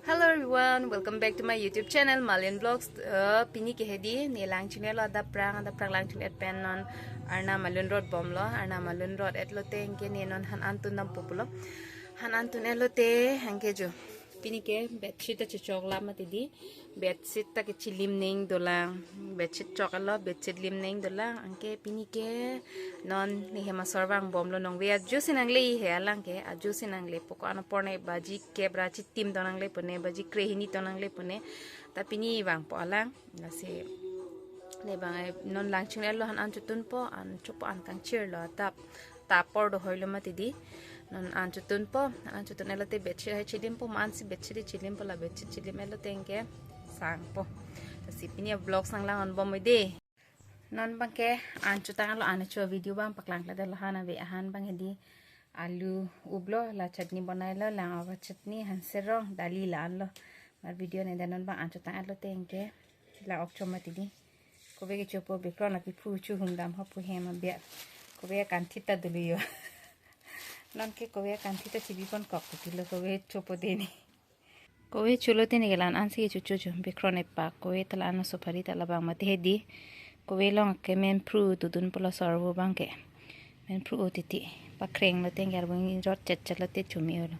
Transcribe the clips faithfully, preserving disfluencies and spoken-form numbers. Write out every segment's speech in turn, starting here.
Hello everyone, welcome back to my YouTube channel Malin Vlogs. Uh, pini ke hedi ne langchine lo, adap prang, adap prang langchine et pen non Arna Malun Road bomlo, Arna Malun Road et lote anke ne non han an tun dampo pulo. Han an tun et lote anke jo. Pini ke bedsheet ta chechok lam mati di. Bedsheet ta ke chilim neng dolang. Bedsheet chok alo, bedsheet lim neng dolang. Anke pini ke non ne hem asor vang bomlo, nong ve ajo si nangle he alang ke, ajo si nangle po, ko-an apor ne baji kep ra chitim do nangle pune, baji kre hini do nangle pune. Ta pini vangpo alang. Lasi ne bang ai non langchine lo, han an chotun po, an chopo, an kangchir lo, adap ta apor do hoilo mati di. Non an chotun po, an chotun et lote bedsheet hai chilim po, man si bedsheet chilim po, la bedsheet chilim et lote anke sang po. Lasi pini vlogs nanglang on bom de. Non bang ke an chotang lo, an cho video bang paklang kla de lo, han ave ahan bang hedi alu ublo, la chutney bonai lo, lang ava chutney, han serong, dali la an lo. Mar video ne de non bang an chotang et lote anke la ok chom mati di. Kove ke chopo, background api phu chu hum dam ho pu hem abia. Kove kanthit ta dulu yo. Non ke kove kanthit ta chibi pon kok ti lo, kove chopo de ni. Kove cholo te ne ke la an si ke chocho cho. Background epak, kove ta la an sophari ta labang mati hedi. Kove long ke men phru tudun pulo sorvo bang ke. Men phru o titi. Pakreng lote anke arbung rot chet chet lote chumi olo.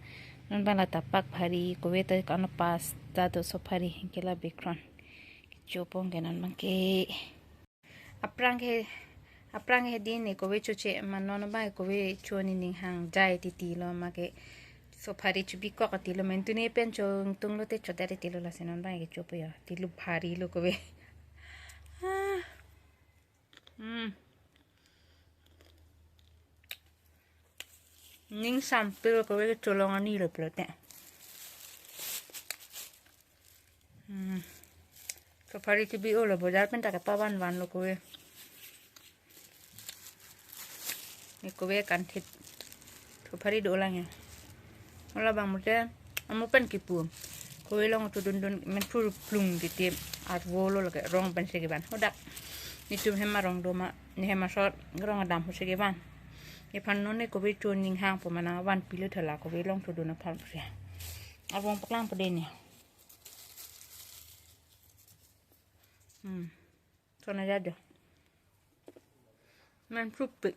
Non bang la ta pak phari, kove ta kano pasta do sophari ke la background. Chopo ke non bang ke. Aphrang ke, aphrang ke hedi ne kove choche, man non bang kove cho ni ning hang jai titi lo, ma ke sophari chubi kok ti lo, men tuni pen cho tung lote chodat ti lo, lasi non bang ke chopo ya. Ti lo phari lo kove. Ah. Hmm. Ning sampil kove ke cholong ani lo pulote. Hmm. Sophari chibi olo, bojar pen ta kepavan van lo kove. Ne kove kanthit. Sophari do lang ya. Ola bang mute, amu pen kipu. Kove long tu dun dun men phur plung titi arvo lo lake rong pen si kevan. Hodak. Nitum hem arong do ma, ne hem asor rong adam ho si kevan. Ephan non ne kove cho ning hang po, mana van pilo thala kove long tu dun aphan pu si. Arvo paklang po de ne. Hmm. Sona jajo. Men phru pik.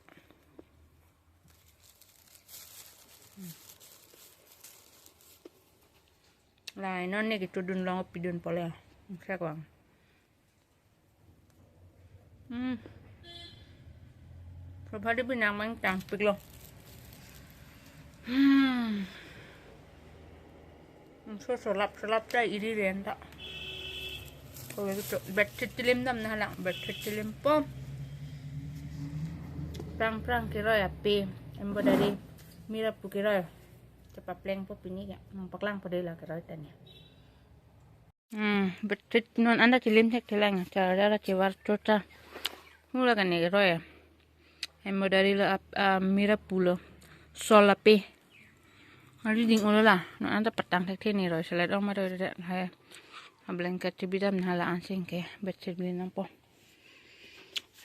Hmm. Lai non ne ke cho dun long pi dun pole. Sa kwang. Hmm. Sophari binang mang tang pik lo. Hmm. Hmm, so solap solap ta iri ren ta. Kove ke cho, bedsheet chilim dam na lang, bedsheet chilim po. Prang prang keroi ape, embroidery, mira pu keroi. Chepapleng po pini ke, hmm, paklang po de la keroi ta ne. Hmm, bedsheet non anta chilim thek thelang, chara chara chevar chota. Hula kane keroi. Embroidery lo ap, ah, mira pu lo. Sol ape. Ari ding olo la, non anta patang thekthe ne roi, selet ong ma roi re hai. A blanket chibi dam na la an si anke bedsheet bi nangpo.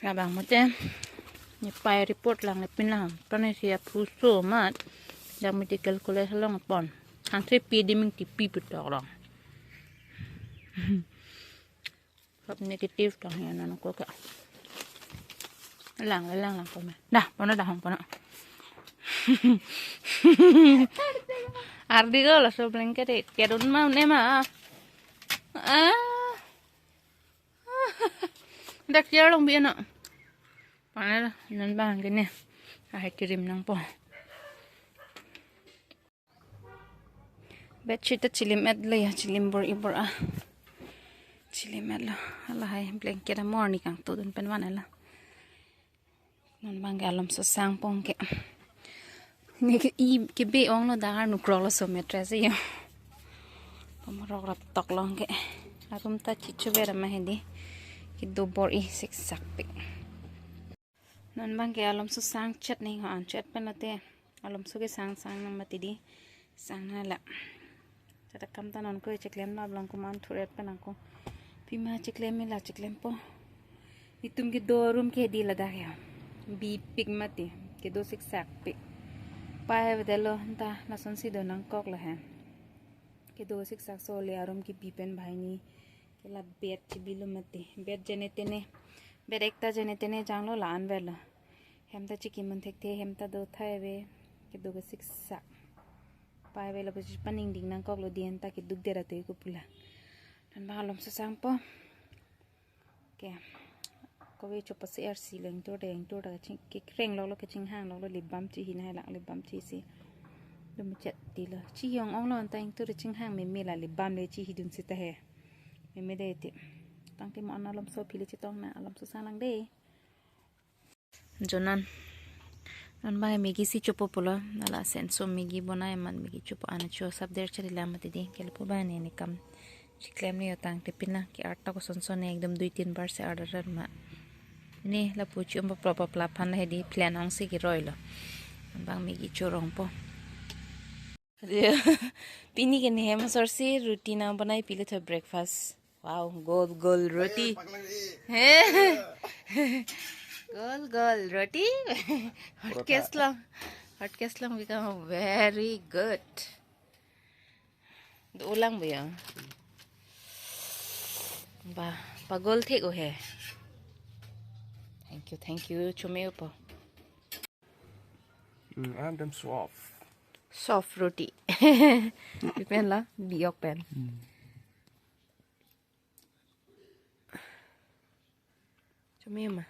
Labang mute. Ne pai report lang le pin lang. Pane si aphu so mat. Dak medical college along pon. Hang se pi di ming ti pi putok long. Sab negative tang ya nan ko ka. Lang, lang, lang ko me. Dah, pono dah, hong pono. Ardi ko laso blanket e, tiadun ma, ne ma. Ah. Dak tiar long bi ano. Pana non bang kene. Ah, kirim nangpo. Bedsheet ta chilim et lo ya, chilim bor-i bor-a. Chilim et lo. Lahai blanket amor ne kangtudun pen van et lo. Non bang ke alomso sang pon ke. Ne ke i ke be ong lo, dak arnu krok lo so mattress yo. Pamrok rap tok long ke. Arum ta chichu vera ma hedi. Kedo bor-i siksak pik. Non bang ke alomso sang chet ne ho, an chet pen lote. Alomso ke sang sang nang mati di. Sang na la. Tata kam ta non ko cheklem lo, ablong ko man thuret pen ako. Pima cheklem la cheklempo. Itum kedo room ke di ladak ya. Bi pik mati. Kedo siksak pik. Pai vedelo ta lason si do nangkok la he. Kedo siksak so le arum kipi pen banghini ke la bed chibilo mati. Bed jene tene, bed ekta jene tene janglo la-an verlo. Hem ta chikimun thekthe, hem ta do thai ave. Kedo siksak. Pai avelo pusi paningding nangkoklo, dien ta keduk dera te kupula. Non bang alom sosang po. Ke. Kove chopo si R C lo, ingtur de, ingtur de ching, kekreng loklo, kachinghang loklo, lip balm chihi nai lang, lip balm chisi. Dum chet tilo. Chiyong onglo anta ingtur chinghang meme la lip balm le chihidun sita he. Meme de ti. Tangte mo an alom so pili chetong na, alom sosang lang de. Jo non. Non bang Maggi si chopo pulo. Nala senso Maggi bonai amat Maggi chopo ana cho sab der chari lam mati di. Kelapu bang ne ne kam. Chiklem ne yo tangte pin la. Ke arta ko sonson ne ekdom dui tin bar si arda rat ma. Ne lapu chi umpa plop plop la phan la hedi plan ong si kiroi lo. Non bang Maggi chorong po. Pini ke ne hem asor si roti nang bonai pilo tho breakfast. Wow, gol gol roti. He. Gol gol roti. Hotcakes long. Hotcakes long become very good. Dolang bu ya. Ba, pagol thek o he. Thank you, thank you. Chome upo. Mm, and them soft. Soft roti. Pipen la, biok pen. Mm. Chome ma.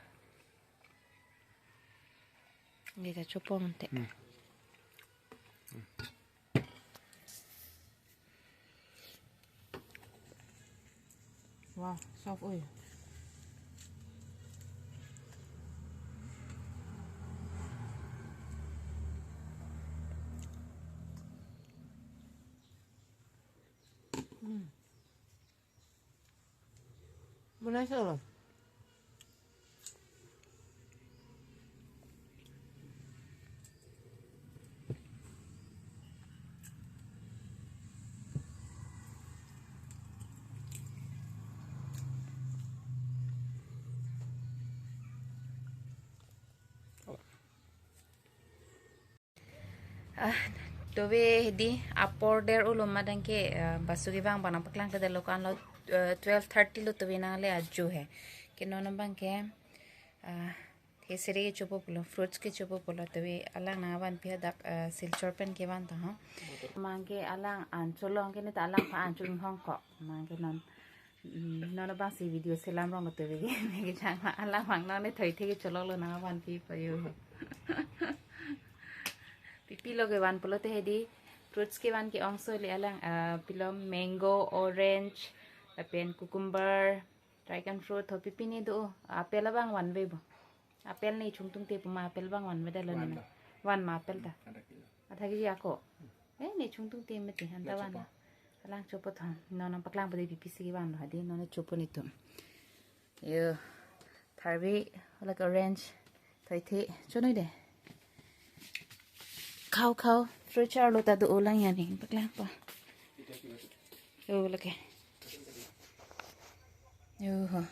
Nge ka chopong te. Mm. Wow, soft oil. Mm. Bonai solo. Ah, tove di apor der ulo madang ke, ah, basu kevang bang nangpaklang kede lokan lo, eh, twelve thirty lo tove nangle ajo he. Ke non bang ke, ah, keseri kechopo pulo, fruits kechopo pulo, tove alang nangvanpi hadak, eh, Silchar pen kevan ta ho. Mang ke alang an cholong ke ne ta alang pa an chunghong kok. Mang ke non, mm, non bang si video selam rong tove ke, ne kejang ma alang mang non ne thoi the kecholong lo nangvanpi pa yo. Pipi lo kevan pulote hedi, fruits kevan ke ongso le alang, ah, pilo mango, orange, lapen cucumber, dragon fruit, ho pipi ne do, apple abang vanve bo. Apple ne chungtung te puma apple bang vanve dalo ne. Van na. Van ma apple ta. Adha kilo. Adha kilo ako. Eh, ne chungtung te mete, anta la van chopo. Alang chopo thon. Non nangpaklang pade pipi si kevan lo hadi, non chopo netum. Yo. Tharve, lake orange. Thoi the, chonoi de. Khau khau, fruit char lo ta do olang ya ne, paklang pa. Yo, lake. Yo ho.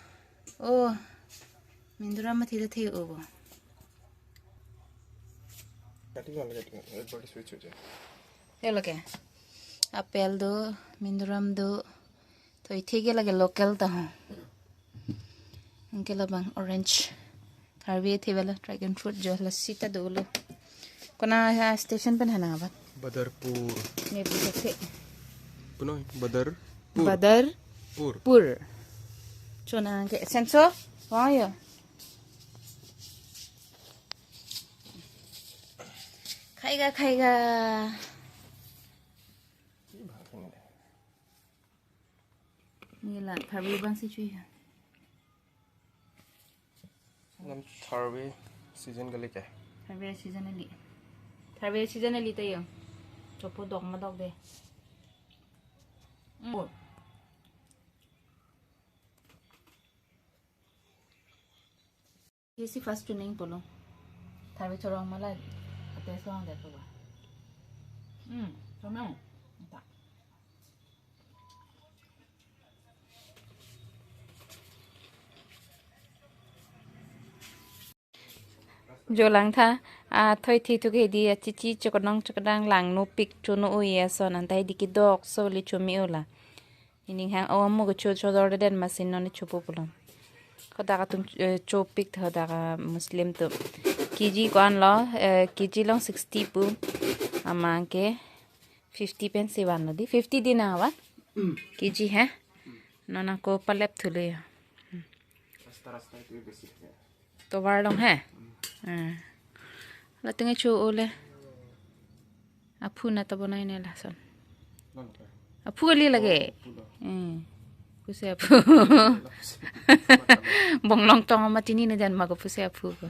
Oh. Minduram ma thida the o bo. Cutting on, cutting on. Everybody switch ho jai. Yo, lake. Apple do, minduram do. Thoi the ke lake local ta ho. Anke labang orange. Tharve the bala dragon fruit jo la sita dolo. Kona ha station pen hana abat. Badarpur. Ne pu the. Punoi, Badarpur. Badar Pur. Pur. Chona ke senso. Wa yo. Khaiga, khaiga. Nila tharve bang si chui ha. Nam tharve season kali ke? Tharve season ali. Tharve season ali tayo. Chopo dok ma dok de. Mm. Oh. Isi first tuning pulo. Tharve chorong ma la. Ate suang de pulo. Hmm, chorong. Anta. Jo lang tha, A thoi thi thu ke di a chichi chokonong chokodang lang no pik cho no ui ason anta di kidok so le cho mi ula. Ining hang o amu ke cho chodor den masin non chopo pulo. Kodak atum eh, cho pik tho dak a Muslim tu. K G ko-an lo eh, K G long sixty pu. Amang ke fifty pen si van lo di. Fifty di na wa? K G he? Nona ko palep thu le. Rasta rasta itu basic ya. Tovar long he? Eh. Latung e cho o le. Aphu na ta bonai ne lason. Aphu kali lage. Eh. Pusi aphu. Bonglong tong ma chini ne jan ma ko pusi aphu ko.